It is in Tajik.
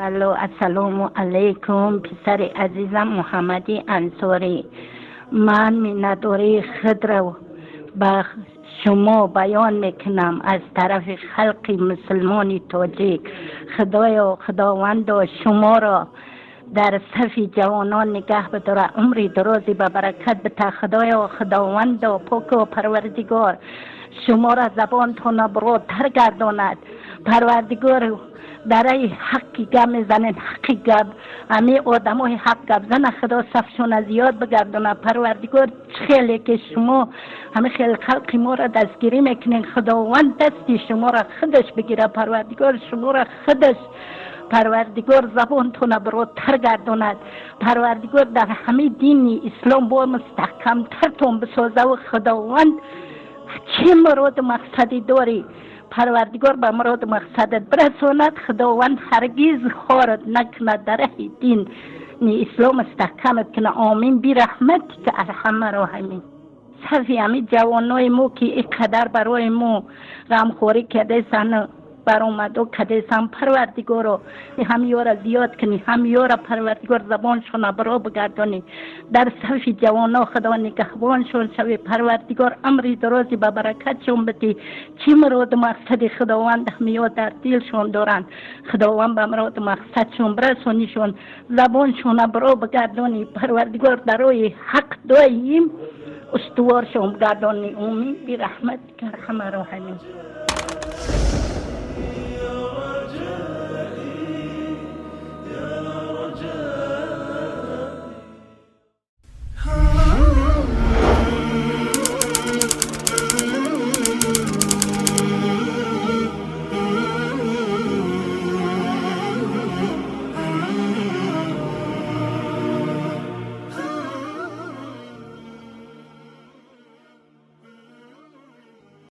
Алло, ассалому алайкум, писари азизам Муҳаммади Ансорӣ. Ман миннатдории худро ба шумо баён мекунам аз тарафи халқи мусулмони тоҷик. Худоё, Худовандо, шуморо дар сафи ҷавонон нигаҳ бидорад, умри дарозе ба баракат бита. Худоё, Худовандо, поку Парвардигор шуморо забонтона баротар гардонад. Парвардигор, дар роҳи ҳаққи гап мезанед, ҳаққи гап, ҳами одамои ҳақ гап зана Худо сафшона зиёд бигардонад. Парвардигор, хеле ки шумо ҳами хел халқи моро дастгирӣ мекунед, Худованд дасти шуморо худаш бигирад. Парвардигор шуморо худаш, Парвардигор забонтона баротар гардонад. Парвардигор дар ҳамаи дини ислом бо мустаҳкамтартон бисозаву Худованд чӣ муроду мақсаде дорӣ, Парвардигор ба муроду мақсадат бирасонад. Худованд ҳаргиз хорат накунад, дар раҳи дини ислом мустаҳкамат кунад. Омин бираҳматика арҳама роҳимин. Сафи ҳами ҷавонои мо, ки ин қадар барои мо ғамхорӣ кардасан, баромадо кардасан, Парвардигоро, ҳам ёра зиёд кунӣ, ҳам ёра, Парвардигор, забоншона баро бигардонӣ. Дар сафи ҷавоно Худо нигаҳбоншон шавӣ. Парвардигор умри дарози ба баракатшон бидӣ. Чӣ муроду мақсади Худованд ҳамиё дар дилшон доранд, Худованд ба муроду мақсадшон бирасонишон, забоншона баро бигардонӣ. Парвардигор дар роҳи ҳақ доим устуворшон бигардонӣ. Омин бираҳматика арҳама роҳимин.